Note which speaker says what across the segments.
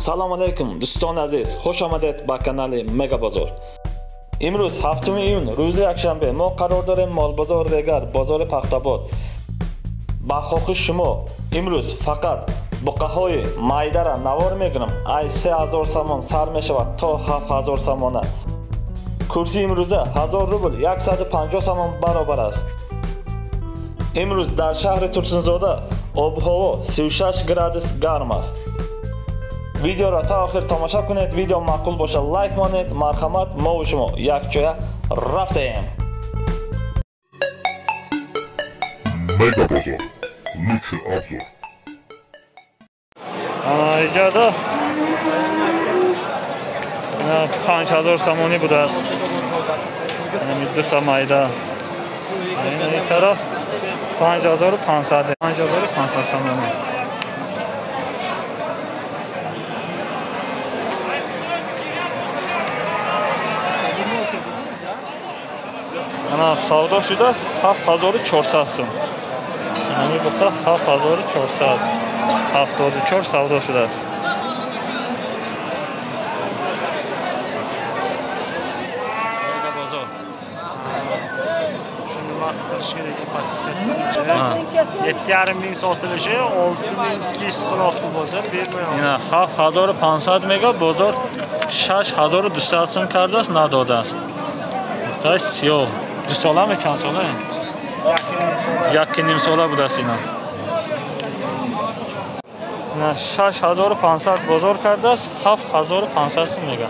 Speaker 1: Салом алейкум, дӯстони азиз, хуш омадед ба канали Мега Бозор. Имрӯз 7 июн, рӯзи якшанбе, мо қарор дорем Молбозор Регар, бозори Пахтабод. Ба хоҳиши шумо имрӯз фақат буқаҳои майдара навор мекунам. Ай 3000 сомон сар мешавад то 7000 сомона. Курси имрӯза 1000 рубл 150 сомон баробар аст. Имрӯз дар шаҳри Турсунзода обҳаво 36 градус гарм аст. Видеоро та охир тамошо кунед, видео маъқул бошад лайк монед. Марҳамат, мо ва шумо якҷоя рафтем.
Speaker 2: Мега Бозор. Лучший обзор.
Speaker 3: Иҷода 5000 сомонӣ будааст. Дута майда. Ин тараф 5500, 5500 сомонӣ. Ана савдо шудааст 7400 сом. Ҳамин буқа 7474 савдо шудааст. Мега Бозор.
Speaker 4: Shuni vaqt kerak podpisatsiya. 7,5 ming sotilishi 6246 bozor bermayapti.
Speaker 3: Ина 7500 мега бозор 6200 сом кардааст, надодааст. Буқаи сиёҳ. Ду сола ме чанд сола? 1,5 сола будааст ина. 6500 бозор кардааст, 7500 сом мега.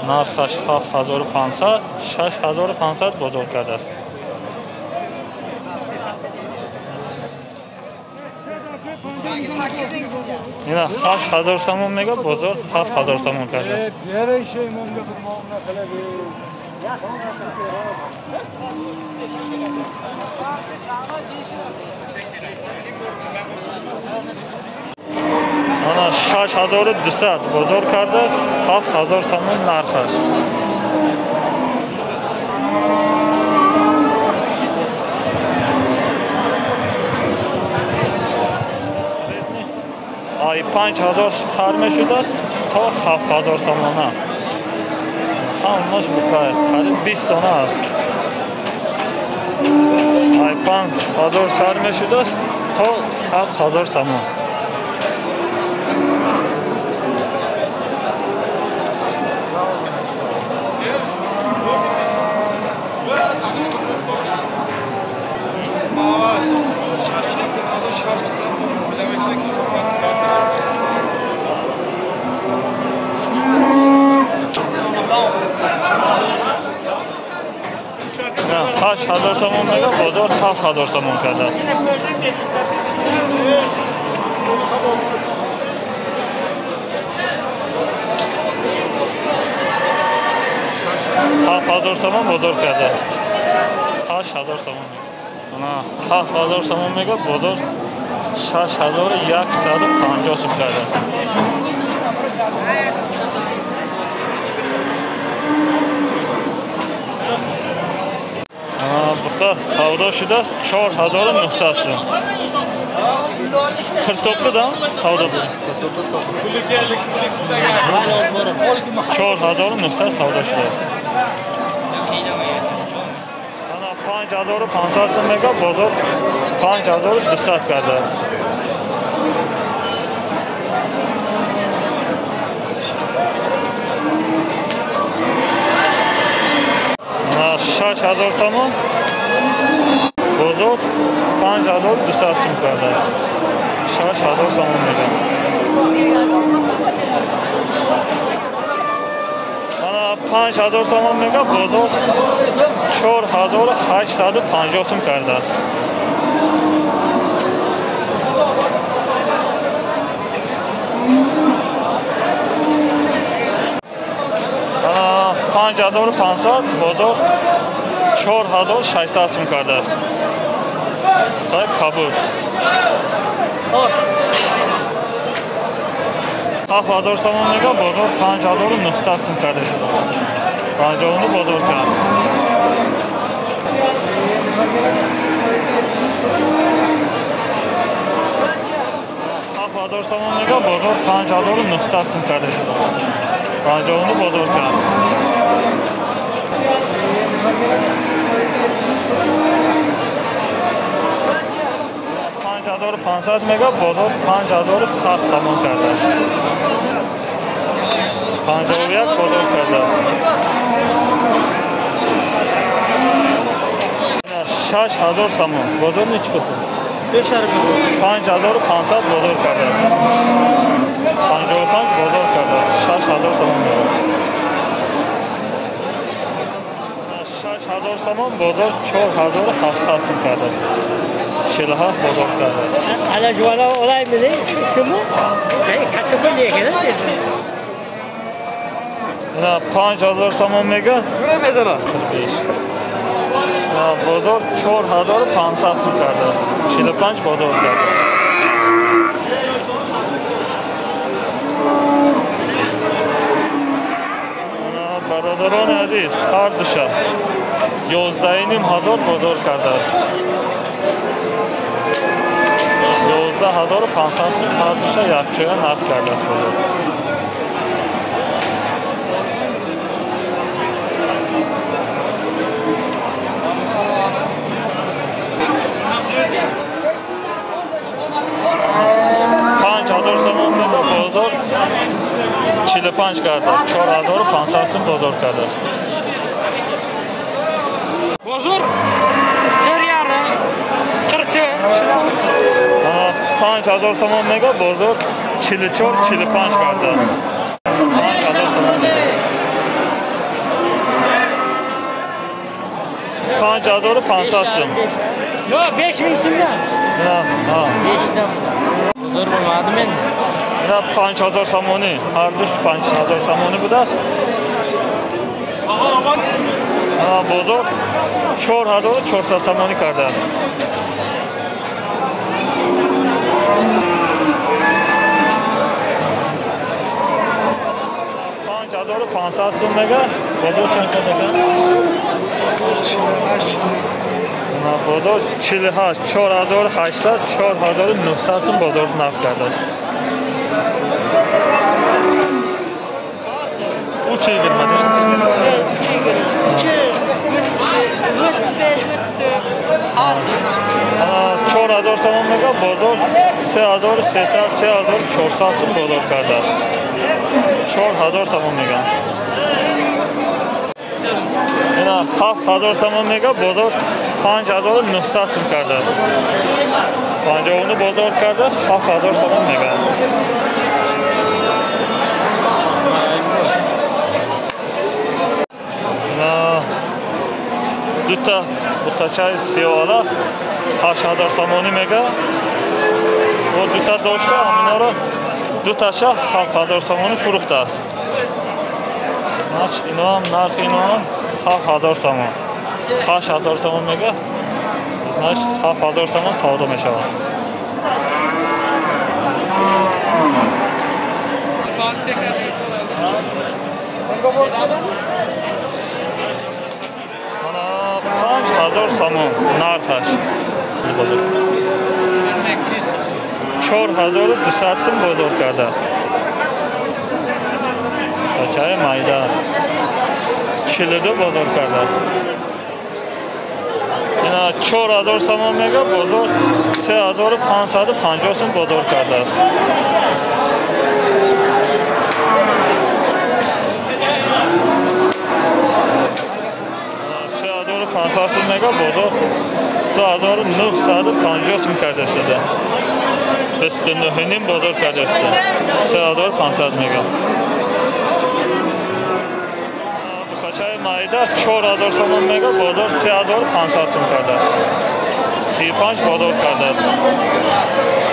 Speaker 3: Нархаш 7500, 6500 бозор кардааст. Ина 8000 сомон мега, бозор 7000 сомон кардааст. Ана 6200 бозор кардааст, 7000 сомон нархаш. Ай 5000 сар мешудааст то 7000 сомона. Ҳамаш буқа қариб 20 дона аст. Ай 5000 сар мешудааст то 7000 сомон. На 8000 сомон мега, бозор 7000 сомон кардааст. 7000 сомон бозор кардааст. 8000 сомон мега. На 7000 сомон мега, бозор 6150 сом кардааст. Буқа савдо шудааст 4900 сом. 49-дан савдо буд. 4900 савдо шудааст. Ана 5500 сом мега, бозор 5200 кардааст. Ана 6000 сомон, бозор 5200 сом кардааст. 6000 сомон мега. Ана 5000 сомон мега, бозор 4850 сом кардааст. Ана 5500, бозор 4600 сом кардааст. Буқаи кабуд. 7000 сомон мега, бозор 5900 сом кардааст. 59 бозор кард. 7000 сомон мега, бозор 5900 сум карда шуд. 59 бозор кард. 5500 мега, бозор 5100 сомон кардааст. 51 бозор кардааст. 6000 сомон. Бозор нечи буд? 5500 бозор кардааст. 55 бозор кардааст. 6000 сомон мега. 6000 сомон бозор 4700 сум кардааст. 47 бозор кардааст.
Speaker 5: Ала жуала олай миди шумо? Катукун екена dedi.
Speaker 3: На 5000 сомон мега. Бозор 4500 сум кардааст. 45 бозор кардааст. Бародарони азиз, ҳар душа 11500 бозор кардааст. 11500 сум ҳар душа якҷоя нарх кардааст бозор. Бозор 45 кардааст. 4500 сум бозор кардааст.
Speaker 5: Бозор 4,5 44.
Speaker 3: 5000 сомон мега, бозор 44 45 кардааст. 5000 сомон мега. 5500 сум.
Speaker 5: Yo'q, 5000 so'mdan.
Speaker 3: Ha, ha.
Speaker 5: 5 dan. Bozor bo'lmadimi endi?
Speaker 3: 5000 сомонӣ, ҳар душ 5000 сомонӣ будааст. Бозор 4400 сомонӣ кардааст. 5500 сум мега, бозор чанд карда? Бозор 48, 4800, 4900 сум бозор нарх кардааст. 3,20 3,20
Speaker 6: 35 34
Speaker 3: 4000 сомон мега, бозор 3300 3400 сум бозор кардааст. 4000 сомон мега. Ина 7000 сомон мега, бозор 5900 сум кардааст. 59 бозор кардааст, 7000 сомон мега. Дута бухтачаи сиёҳала 8000 сомонӣ мега. О дута дошта, ҳаминаро дуташа 7000 сомонӣ фурӯхтааст. Значит, иноам нархи иноам 7000 сомон. 8000 сомон мега. Значит, 7000 сомон савдо мешавад. 5000 сомон нархаш. Бозор 4200 сум бозор кардааст. Бачаи майда 42 бозор кардааст. Ина 4000 сомон мега, бозор 3550 сум бозор кардааст. 500 сум мега, бозор 2950 сум карда шуда. 29,5 бозор карда шуда. 3500 мега. Бухачаи майда 4000 сомон мега, бозор 3500 сум кардааст. 35 бозор кардааст.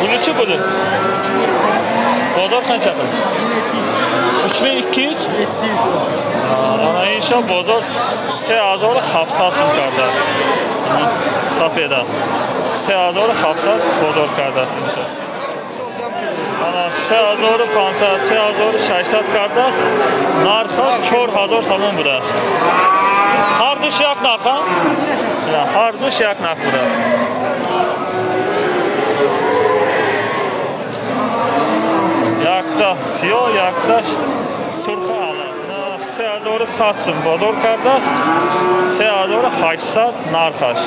Speaker 3: Були чӣ були? Бозор қанча қил? 3200? Ана ин шаб бозор 3700 сум кардааст. Сафеда 3700 бозор кардааст ин шаб. Ана 3500, 3600 кардааст. Нархаш 4000 сомон будааст. Ҳар душ як нарх, ҳар душ як нарх будааст. Якта сиёҳ, якташ сурха ала. 3100 сум бозор кардааст, 3800 нархаш.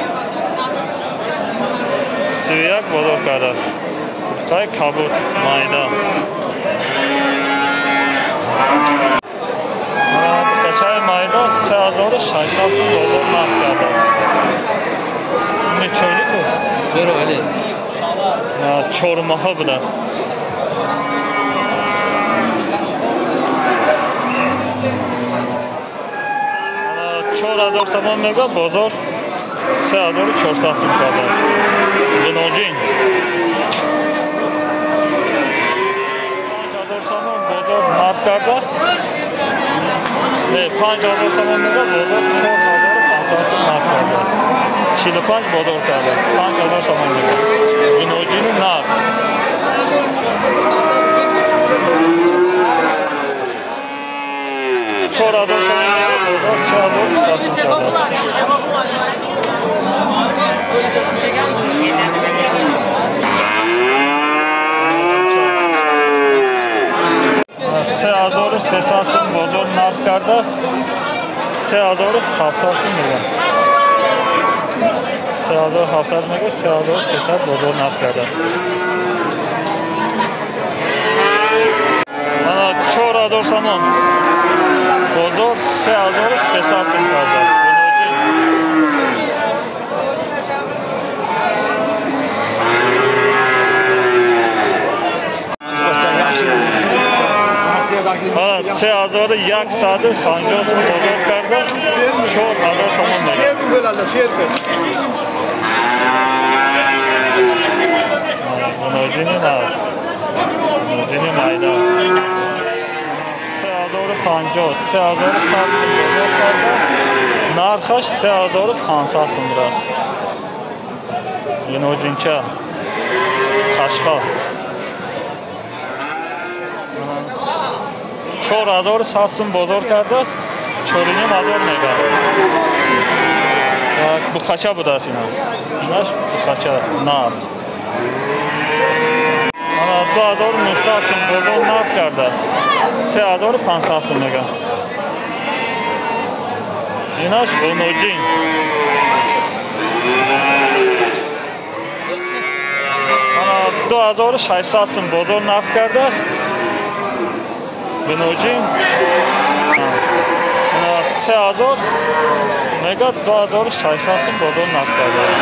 Speaker 3: 31 бозор кардааст. Буқаи кабуд майда. Буқачаи майда 3600 сум бозор нарх кардааст. Нечойлик буд? Чормоҳа будааст. 4000 сомон мега, бозор 3400 сум кардааст. Гуноҷин 5000 сомон бозор нарх кардааст. Не, 5000 сомон мега, бозор 4500 сум нарх кардааст. 45 бозор кардааст. 5000 сомон мега. Гуноҷини нарх. 4000 сомон мега, бозор 3200 сум кардааст. 3300 сум бозор нарх кардааст, 3700 сум мега. 3700 мега, 3300 бозор нарх кардааст. Ана 4000 сомон бозор 3300 сум кардааст. Ана 3150 сум бозор кардааст, 4000 сомон мега. Гуноҷини наз, гуноҷини майда. 3050, 3100 сум бозор кардааст, нархаш 3500 сум будааст. Гуноҷинча қашқа 4100 сум бозор кардааст, 4500 мега. Буқача будааст ина. Инаш буқача нар. Ана 2900 сум бозор нарх кардааст, 3500 сум мега. Инаш гуноҷин. Ана 2600 сум бозор нарх кардааст. Гуноҷин 3000 мега, 2600 сум бозор нарх кардааст.